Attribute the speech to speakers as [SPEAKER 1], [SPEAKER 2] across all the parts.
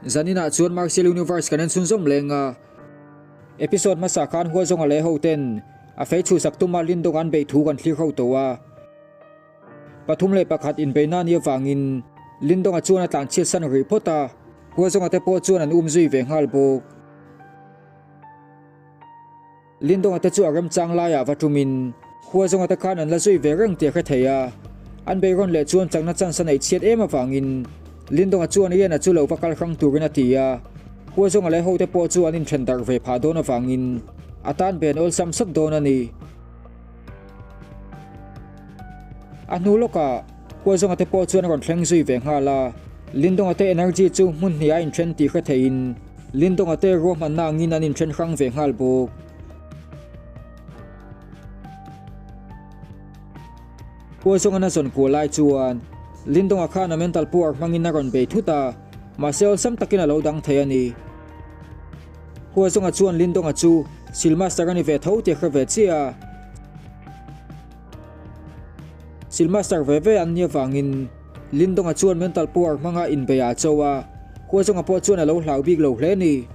[SPEAKER 1] Zaninah chuan Martial Universe kan en chhunzawm leng a. Episode hmasa khan Huazawnga leh hoten a fei chhuhsak tuma Lindawng an beih thu kan thlir ho tawh a. 3 1 inbeihna nih avangin Lindonga chuan a tlanchhiat san rih phawt a, Huazawnga te pawh chuan an um zui ve nghal bawk. Lindonga te chu a remchang laiah va tumin Huazawnga te khan an la zui ve reng tih a hre thei a, an beihrawn leh chuan chakna chance a neih chhiat em avangin Lindonga chuan Riana chu lo va kal hrang turin a ti a, Huazawnga leh hote pawh chu an inthen darh ve phah dawn avangin a tan ben awlsam sawt dawn a ni. A hnu lawkah Huazawnga te pawh chuan a rawn thleng zui ve nghal a, Lindonga te energy chu hmun hnih a inthen tih hre theiin Lindonga te ruahmanna angin an inthen hrang ve nghal bawk. Huazawnga na zawn kual lai chuan Lindonga khan a mental power hmangin a rawn bei thut a, mahse awlsam takin a lo dang thei a ni. Huazawnga chuan Lindonga chu Sil Master a ni ve tho tih a hre ve chiah a. Sil Master ve ve an nih avangin Lindonga chuan mental power hmanga inbei a cho a, Huazawnga pawh chuan a lo hlau bik lo hle a ni.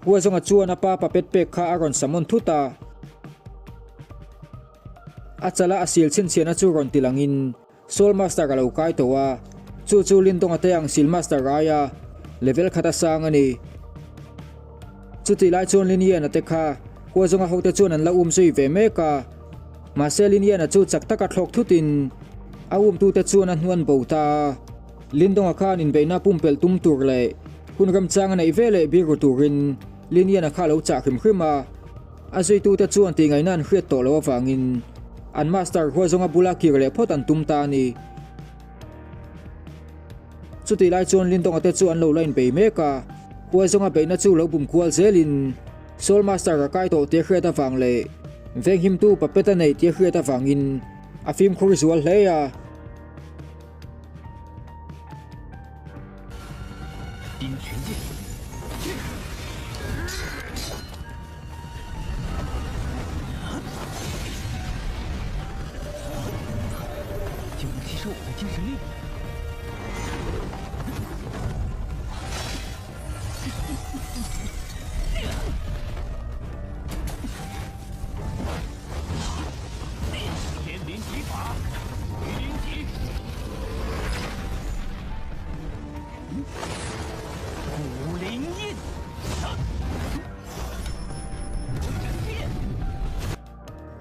[SPEAKER 1] Huazawnga chuan a pa puppet pek kha a rawn summon thut a. A chala a sil chhinchhiahna chu rawn ti langin Soul Master a lo kai tawh a, chu chu Lindawnga te ang Sil Master aia level khat a sang a ni. Chutih lai chuan Liniana te kha Huazawnga hote chuan an la um zui ve mek a, mahse Liniana chu chak taka thlawk thutin a umtute chuan a hnuan bo ta a. Lindawnga khan inbeihna pumpelh tum tur leh hun remchang a neih ve leh bik ru turin Liniana kha a lo chah hrim hrim a. A zuitute chuan tihngaihna an hriat tawh loh avangin an master Huazawnga bula kir leh phawt an tum ta a ni. Chutih lai chuan Lindawnga te chu an lo la inbei mek a, Huazawnga beihna chu lo bum kual zelin Soul Master a kai tawh tih a hriat avang leh venghimtu puppet a neih tih a hriat avangin a fimkhur zual hle a.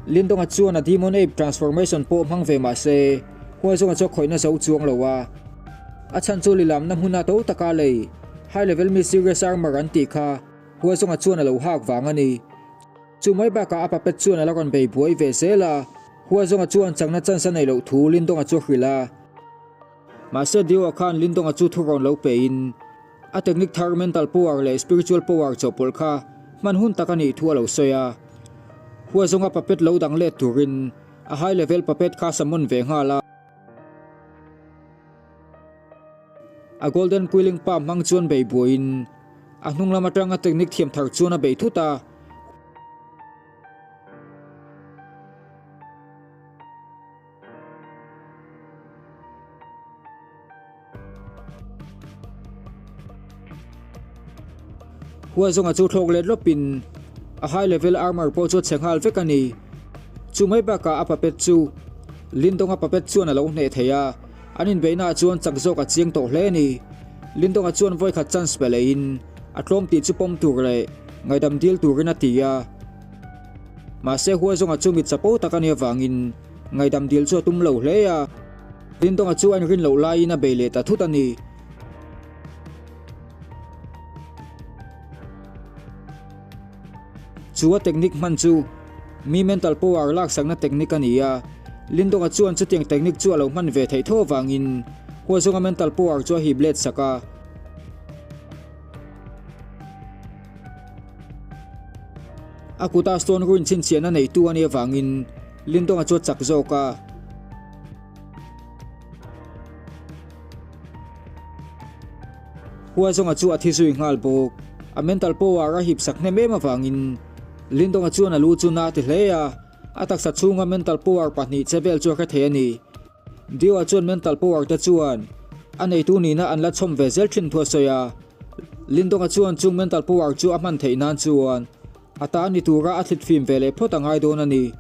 [SPEAKER 1] Lindonga chuan a Demon Ape Transformation pawh hmang ve mah se, Huaizawng a chu a khawihna zo chuang lo a. A chhan chu lilamna hmuna to taka lei, High Level Mysterious Armor an tih kha Huaizawng a chuan a lo hak vang a ni. Chu mai bakah a puppet chuan a la rawn bei buai ve zel a, Huazawnga chuan chakna chance a neih loh thu Lindonga chu a hrilh a. Mahse Dio-a khan Lindonga chu thurawn lo pein a technique thar mental power leh spiritual power chawhpawlh kha hman hun tak a nih thu a lo sawi a. Huazawnga puppet lo dang let turin a high level puppet kha summon ve nghal a. A golden quilling palm hmang chuan bei buaiin a hnung lam atanga technique thiam thar chuan a bei thut a. Huazawnga chu thlawk let lawpin a high level armor pawh chu a chhe nghal vek a ni. Chu mai bakah a puppet chu Lindawnga puppet chuan a lo hneh thei a, an inbeihnaah chuan chak zawk a chiang tawh hle a ni. Lindawnga chuan vawikhat chance pe lehin a tlawm tih chu pawm tur leh ngaihdam dil turin a ti a. Mahse Huazawnga chu mit chapo tak a nih avangin ngaihdam dil chu a tum lo hle a. Lindawnga chu a inrin loh laiin a bei leh ta thut a ni. Chu a technique hman chu mi mental power laksakna technique a ni a. Lindonga chuan chutiang technique chu a lo hman ve theih tho avangin Huazawnga mental power chu a hip let sak a. A kuta stone ruin chhinchhiahna neitu a nih avangin Lindonga chu a chak zawk a. Huazawnga chu a thi zui nghal bawk. A mental power a hip sak hnem em avangin Lindonga chuan a lu chu na a ti hle a, a taksa chhunga mental power pahnih che vel chu a hre thei a ni. Dio-a chuan mental power te chuan a neitu nihna an la chhawm ve zel thin thu a sawi a. Lindonga chuan chung mental power chu a hman theih nan chuan a ta ni tura a thlit fim ve leh phawt a ngai dawn a ni.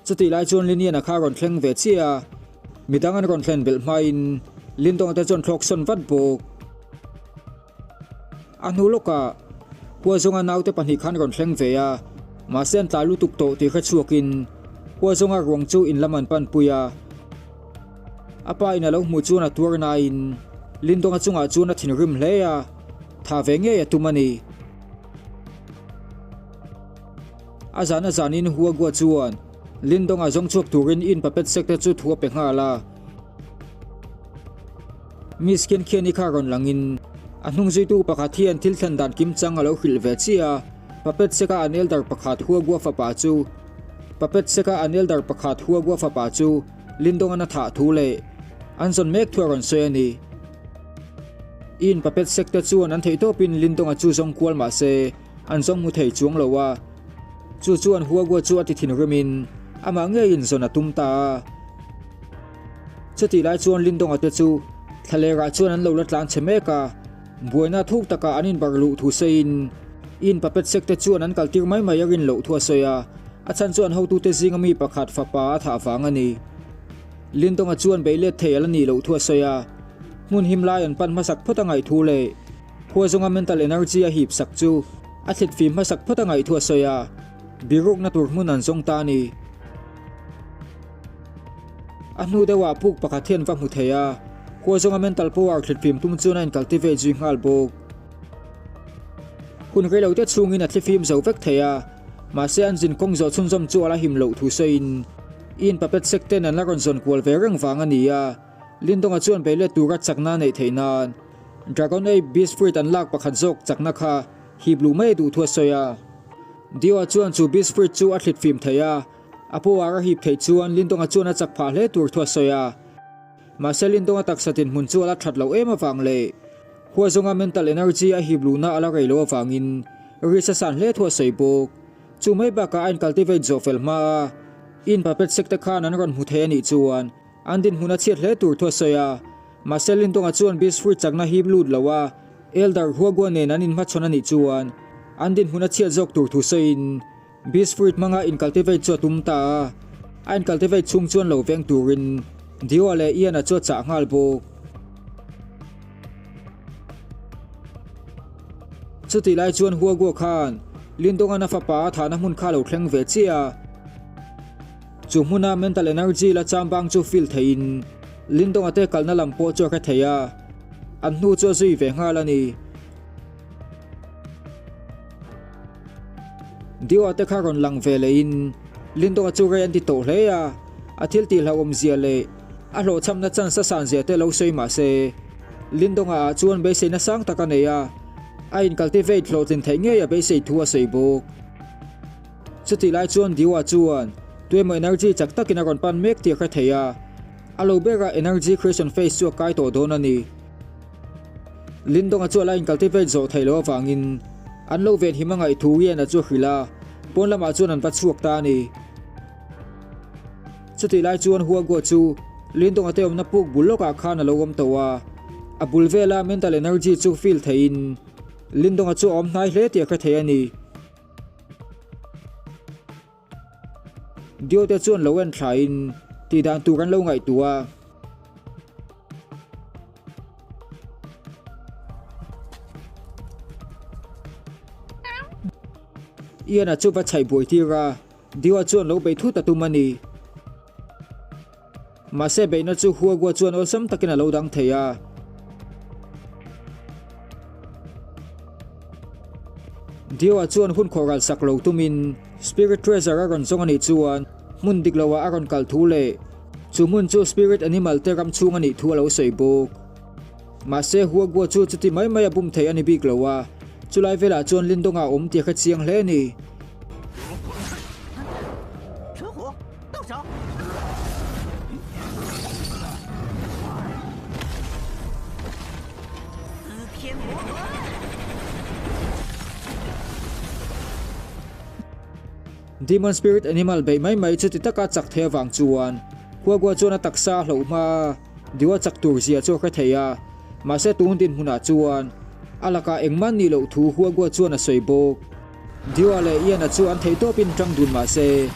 [SPEAKER 1] Chutih lai chuan Linian-a kha a rawn thleng ve chiah a, midang an rawn thlen belh hmain Lindonga te chuan thlawk sawn vat bawk. A hnu lawkah Huazawnga naute pahnih khan rawn thleng ve a, mahse an tlai lutuk tawh tih hre chhuakin Huazawnga ruang chu in lam an panpui a. A pa in a lo hmuh chuan a tuar nain Lindonga chungah chuan a thinrim hle a, tha ve ngei a tum a ni. A zan a zanin Huagua chuan Lindonga zawng chhuak turin in puppet sek te chu thu a pe nghal a. Miss Khian Khiani kha rawn langin a hnung zuitu pakhat hian thil thlen dan kimchang a lo hrilh ve chiah a, puppet seka an elder pakhat Huagua fapa chu puppet seka an elder pakhat Huagua fapa chu Lindongan a thah thu leh an zawn mek thu a rawn sawi a ni. In puppet sek te chuan an theihtawpin Lindonga chu zawng kual mah se an zawng hmu thei chuang lo a, chu chuan Huagua chu a ti thinrimin amah ngeiin zawn a tum ta a. Chutih lai chuan Lindonga te chu thlalerah chuan an lo la tlan chhe mek a, buaina thuk takah an inbarh luh thu sawiin in puppet sek te chuan an kaltir mai mai a rin loh thu a sawi a, a chhan chu an hotute zinga mi pakhat fapa a thah vang a ni. Lindonga chuan beih let thei a la nih loh thu a sawi a, hmun him lai an pan hmasak phawt a ngaih thu leh Khuazawnga mental energy a hip sak chu a thlit fim hmasak phawt a ngaih thu a sawi a, birukna tur hmun an zawng ta a ni. A hnu deuhah puk pakhat hian va hmu thei a, khua zawnga mental power thlitfim tum chuan a incultivate zui nghal bawk. Hun rei lo te chhungin a thlifim zo vek thei a, mahse an zin kawng zawh chhunzawm chu a la him loh thu sawiin in puppet sek ten an la rawn zawn kual ve reng vang a ni a, Lindonga chuan bei let tura chakna a neih theih nan Dragon Ape Beast Fruit an lak pakhat zawk chakna kha hip luh mai a duh thu a sawi a. Dio-a chuan chu Beast Fruit chu a thlitfim thei a, A power a hip theih chuan Lindonga chuan a chak phah hle tur thu a sawi a. Mahse Lindonga taksa dinhmun chu a la that loh em avang leh Huazawnga mental energy a hip luhna a la rei loh avangin risk a san hle thu a sawi bawk. Chu mai bakah a incultivate zawh fel hma a, in puppet sek te khan an rawn hmu thei a nih chuan an dinhmun a chhiat hle tur thu a sawi a. Mahse Lindonga chuan Beast Fruit chakna hip lut lo a, Elder Huagua nen an inhmachhawn a nih chuan an dinhmun a chhiat zawk tur thu sawiin, Beast fruit hmanga incultivate chu a tum ta a, a incultivate chhung chuan lo veng turin Dio-a leh Ian-a chu a chah nghal bawk. Chutih lai chuan Huaguo khan Lindongan a fapa a thahna hmun kha a lo thleng ve chiah a, chu hmuna mental energy la chambang chu feel theihin Lindonga te kalna lam pawh chu a hre thei a, an hnu chu a zui ve nghal a ni. Dio-a te kha rawn lang ve lehin Lindonga chu rei an ti tawh hle a, a thil tih hlauhawm zia leh a hlawhchhamna chance a san zia te lo sawi mah se, Lindonga ah chuan beiseina sang tak a nei a, a incultivate hlawhtlin theih ngei a beisei thu a sawi bawk. Chutih lai chuan Dio-a chuan tuemaw energy chak takin a rawn pan mek tih a hre thei a, a lo bera energy creation phase chu a kai tawh dawn a ni. Lindonga chu a la incultivate zawh theih loh avangin an lo venhim a ngaih thu Ian-a chu a hrilh a, pawn lamah chuan an va chhuak ta a ni. Chutih lai chuan Huagua chu Lindonga te awmna puk bul lawkah khan a lo awm tawh a, a bul vela mental energy chu feel theihin Lindonga chu a awm hnai hle tih a hre thei a ni. Dio te chuan lo en thlain tih dan tur an lo ngaihtuah a. Ian-a chu va chhaih buai tir a, Dio-a chuan lo bei thut a tum a ni. Mahse beihna chu Huagua chuan awlsam takin a lo dang thei a. Dio-a chuan hun khawh ral sak lo tumin Spirit Treasure a rawn zawng a nih chuan. hmun dik loah a rawn kal thu leh chu hmun chu spirit animal te ram chhung a nih thu a lo sawi bawk. Mahse Huagua chu chuti mai mai a bum thei a ni bik lo a, chulai velah chuan Lindonga a awm tih a hre chiang hle a ni. Demon Spirit Animal beih mai mai chuti taka chak thei avang chuan Huagua chuan a taksa a hloh hma a, Diwa chak tur zia chu a hre thei a, mahse tun dinhmunah chuan a lakah engmah nih loh thu Huagua chuan a sawi bawk. Diwa leh Ian-a chu an theihtawpin tang dun mahse,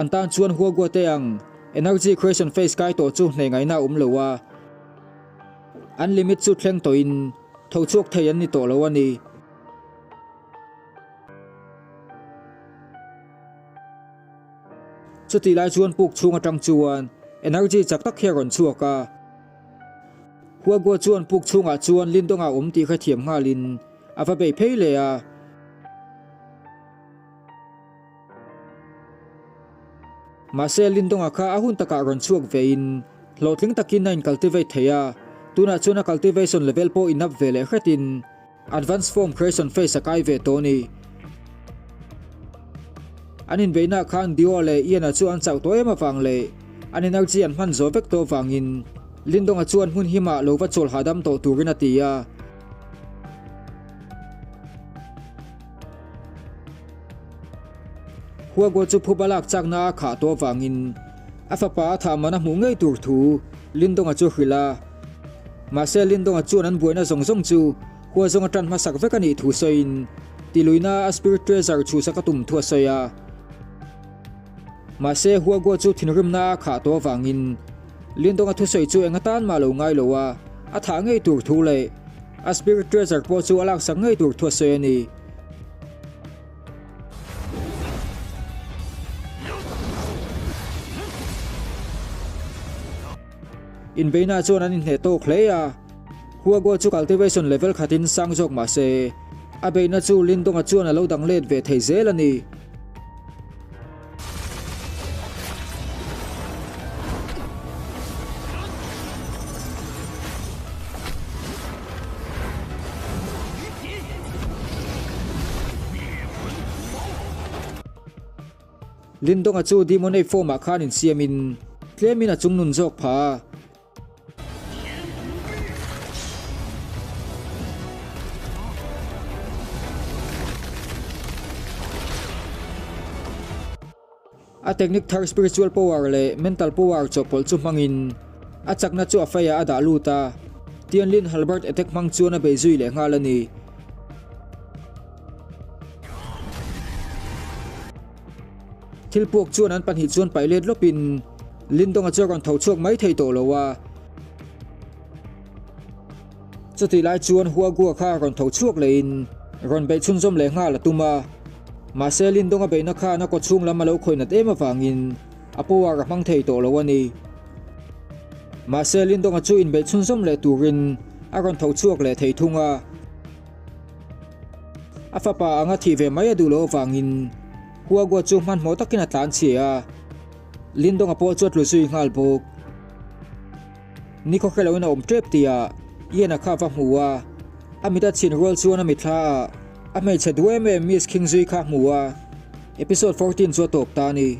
[SPEAKER 1] An tan chuan Huagua te ang Energy Creation Phase kai tawh chu hneh ngaihna a awm lo a, an limit chu thleng tawhin tho chhuak thei an ni tawh lo a ni. Chutih lai chuan puk chhung atang chuan energy chak tak hi a rawn chhuak a. Huagua chuan puk chhungah chuan Lindonga awm tih hrethiam nghalin a va bei phei leh a. Mahse Lindonga kha a hun takah rawn chhuak vein hlawhtling takin a in-cultivate thei a, tunah chuan a cultivation level pawh in-up ve leh hretin Advance form creation phase a kai ve tawh a ni. An inbeihnaah khan Dio leh Ian-a chu an chauh tawh em avang leh an energy an hman zawh vek tawh avangin Lindong-a chuan hmun himah lo va chawl hahdam tawh turin a ti a. Huago chu phuba lak chakna a khah tawh avangin a fapa a thah man a hmuh ngei tur thu Lindong-a chu hrilh a. Mahse Lindonga chuan an buaina zawng zawng chu hua zawnga tan hmasak vek a nih thu sawiin tiluina a Spirit Treasure chhuhsak a tum thu a sawi a. Mahse Huagua chu thinrimna a khah tawh avangin Lindonga thusawi chu eng atan mah lo ngai lo a, a thah ngei tur thu leh a Spirit Treasure pawh chu a laksak ngei tur thu a sawi a ni. Inbeihna chuan an inhneh tawk hle a, Huago chu cultivation level khatin sang zawk mah se, a beihna chu Lindonga chuan a lo dang let ve thei zel a ni. Lindonga chu Demonate form ah khan insiamin tlemin a chungnun zawk phah a. A technique thar spiritual power leh mental power chawhpawlh chu hmangin a chakna chu a feiah a dah lut a, Tianlin Halberd attack hmang chuan a bei zui leh nghal a ni. Thil puak chuan an pahnih chuan paih let lawpin Lindonga chu a rawn tho chhuak mai thei tawh lo a. Chutih lai chuan Huagua kha rawn tho chhuak lehin rawn beih chhunzawm leh nghal a tum a. Mahse Lindonga beihna khan a kawchhung lam a lo khawih nat em avangin a power a hmang thei tawh lo a ni. Mahse Lindonga chu inbeih chhunzawm leh turin a rawn tho chhuak leh thei thung a. A fapa anga thih ve mai a duh loh avangin Huagua chu hmanhmawh takin a tlan chhia a, Lindonga pawh chu a tlu zui nghal bawk. Nikhaw hre loin a awm tep tihah Ian-a kha a va hmu a, a mit a chhin rual chuan a mitthla ah a hmeichhe duh em em Miss Khingzui kha a hmu a, Episode 14 chu a tawp ta a ni.